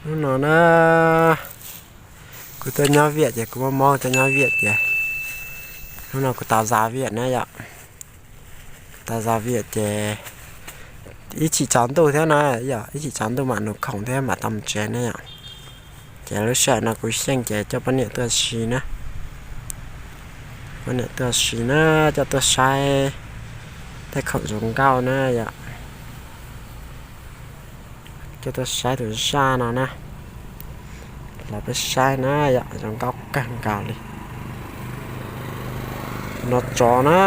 Hnub no na, kuv tuaj nyob Viam ces kuv muaj mob tuaj nyob Viam ces hnub no kuv tau zov Viam na yom. Kuv tau zov Viam ces ib chim tsaus ntuj thiab na yom, ib chim tsaus ntuj mam nug khoom thiab mam tau mus tsev na yom. Ces lub sij hawm no kuv xyeej ces coj poj niam tuaj si na, poj niam tuaj si na, coj tuaj saib tej khoom zoo nkauj na yom. Coj tuaj saib tus zaj no na, los peb saib na yom, zoo nkauj kawg nkaus li. Tus no tsov na,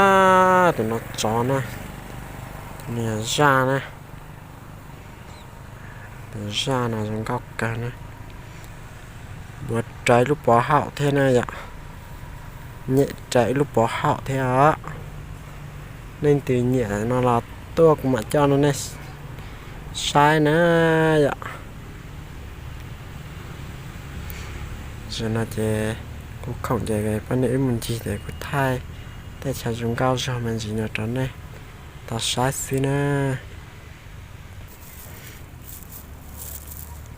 tus no tsov na, tus no yog zaj na. Tus zaj no zoo nkauj kawg na. Npuav rawv ib lub pov haum thiab na yom. Nyem rawv ib lub pov haum thiab os. Leej twg nyiam no los tuaj kuv mam coj no nej saib na yom. Zaum no ces kuv khoom ces poj niam wb mus ncig ces kuv thaij tej chaw zoo nkauj zog me ntsis no rau nej tau saib xwb na.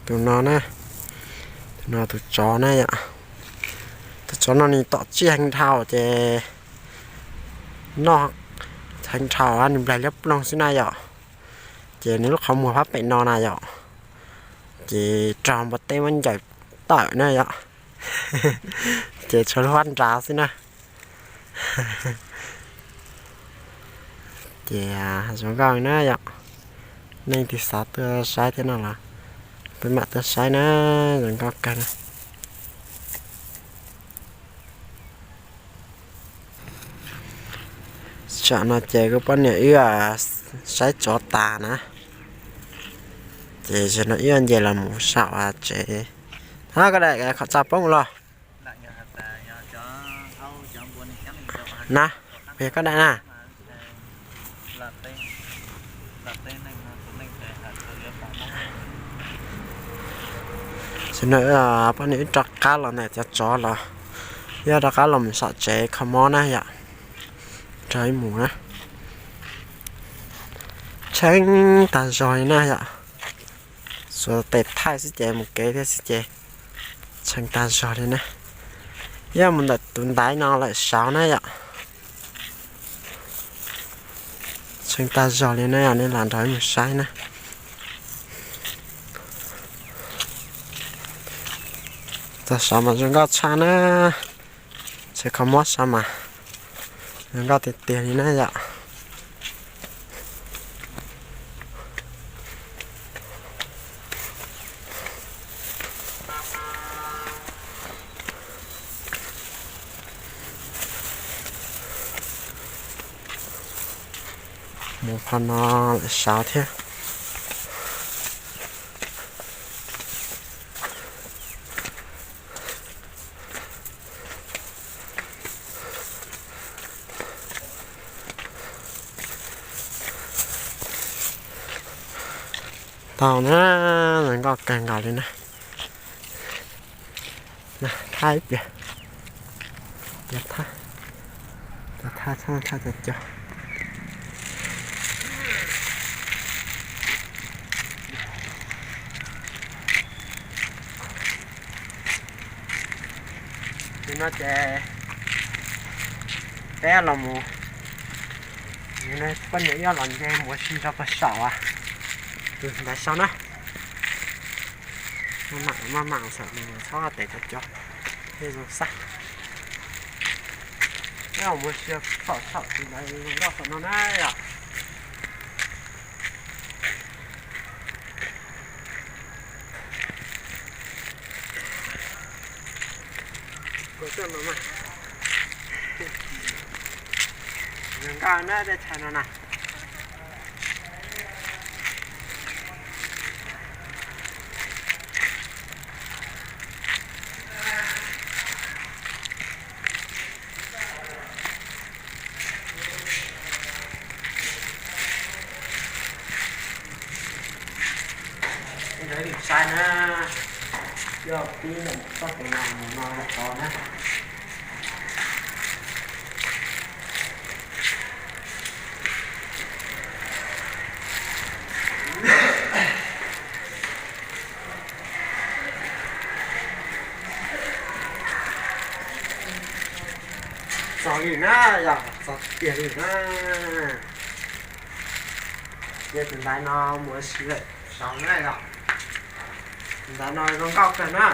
Tus no na, tus no tus tsov na yom. Tus tsov no nws tom tsiaj heev dhau ces noj heev dhau nws nplaig liab ploog xwb na yom. Ces nws lub qhov muag phab pem no na yom, ces raug npua teb muab ncaws tawm na yom. Ces tshuav lub fab nrad xwb na. Ces zoo nkauj na yom. Leej twg xav tuaj saib thiab no los peb mam tuaj saib na, zoo nkauj kawg na. Zaum no ces kuv poj niam wb saib tsov tas na, ces zaum no wb nce los mus saum tsev. Hab, koj daim kham tsa poob los na, puas yog koj daim na? Zaum no poj niam wb rov qab los ntawm cov tsov los, wb rov qab los mus saum tsev kho mob na yom. Rov ib mus na. Tshee tag zog li na yom. Xuas tes thaij xwb ces mus kev thiab xwb ces tshee tag zog li na. Yog mus ntawm tus ntaiv no lawm saud na yom. Tshee tag zog li na, nej lam nrog wb mus saib na. Txog saud mas zoo nkauj tshaj na. Tshee kho mob saud mas zoo nkauj tiag tiag li na yom. Mus qhov no lawm saud thiab. Tau na, zoo nkauj kawg nkaus li na. Thaj ib pliag, thaj, thaj, thaj cov cos. Nim no ces peb los mus, poj niam wb los nce mus ua si rau pem saum tus ntaiv saud na. Maj mam saum no txhob tes cov cos, thiaj zoo xab. Peb los mus ua si rau saum tus ntaiv zoo nkauj saum no na yom. Kuv tuaj no mas, zoo nkauj na tej chaw no na. Saib na, yog pib ntawm txoj kev no mus no rau tod na. Txog li na yom, txog tiag li na. Ces tus ntaiv no mus ua si lawm saud na yom. Tus ntaiv no zoo nkauj kawg na.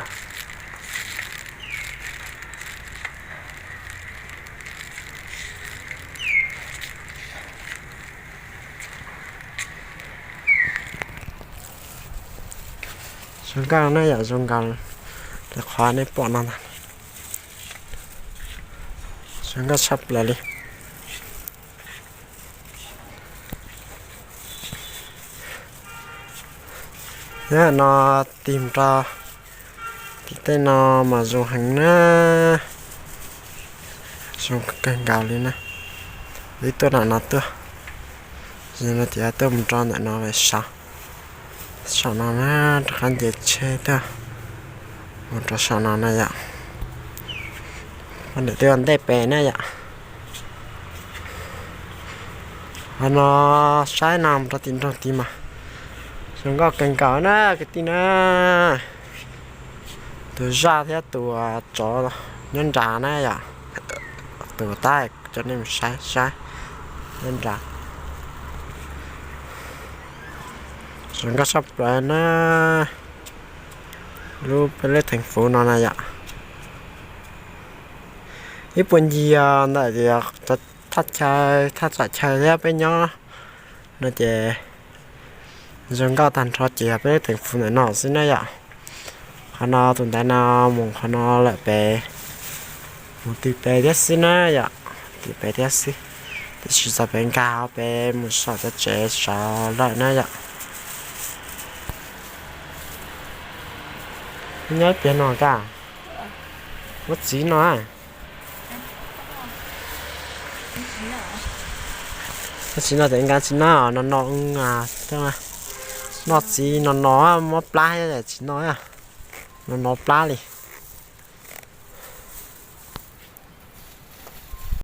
Zoo nkauj na yom, zoo nkauj li qhov nej pom no ntag. Zoo nkauj tshaj plaws li. Nyob no tig mus rau tim tej no mas zoo heev na, zoo kawg nkaus li na. Wb tuaj nram no tuaj, no ces tuaj mus rau ntawm no lawm saud. Saum no na, rov qab nce tsheb tuaj mus rau saum no na yom. Poj niam twb ua ntej pem na yom. Qhov no saib no mus rau tim nroog tid mas zoo nkauj kawg nkaus na kwv tij na. Tus zaj thiab tus tsov nyob nrad na yom. Tus tab cov nej mus saib saib nyob nrad. Zoo nkauj tshaj plaws na. Lub peb lub theem fuv no na yom. Ib puag ncig ntawm thaj chaw, thaj tsam chaw thiab peb nyob no ces zoo nkauj tag nrho ces yog peb lub theem fuv ntawm no xwb na yom. Qhov no tus ntaiv no mus qhov no lawm pem, mus tim pem thiab xwb na yom, tim pem thiab xwb. Tiam sis txog pem nkag pem mus saum cov tsev saud lawm na yom. Nyob ib pliag no kaj, muab txiv no, txiv no tes nkag tsis noj no no, noj txiv no no, muab plab tsis noj, no no plab li.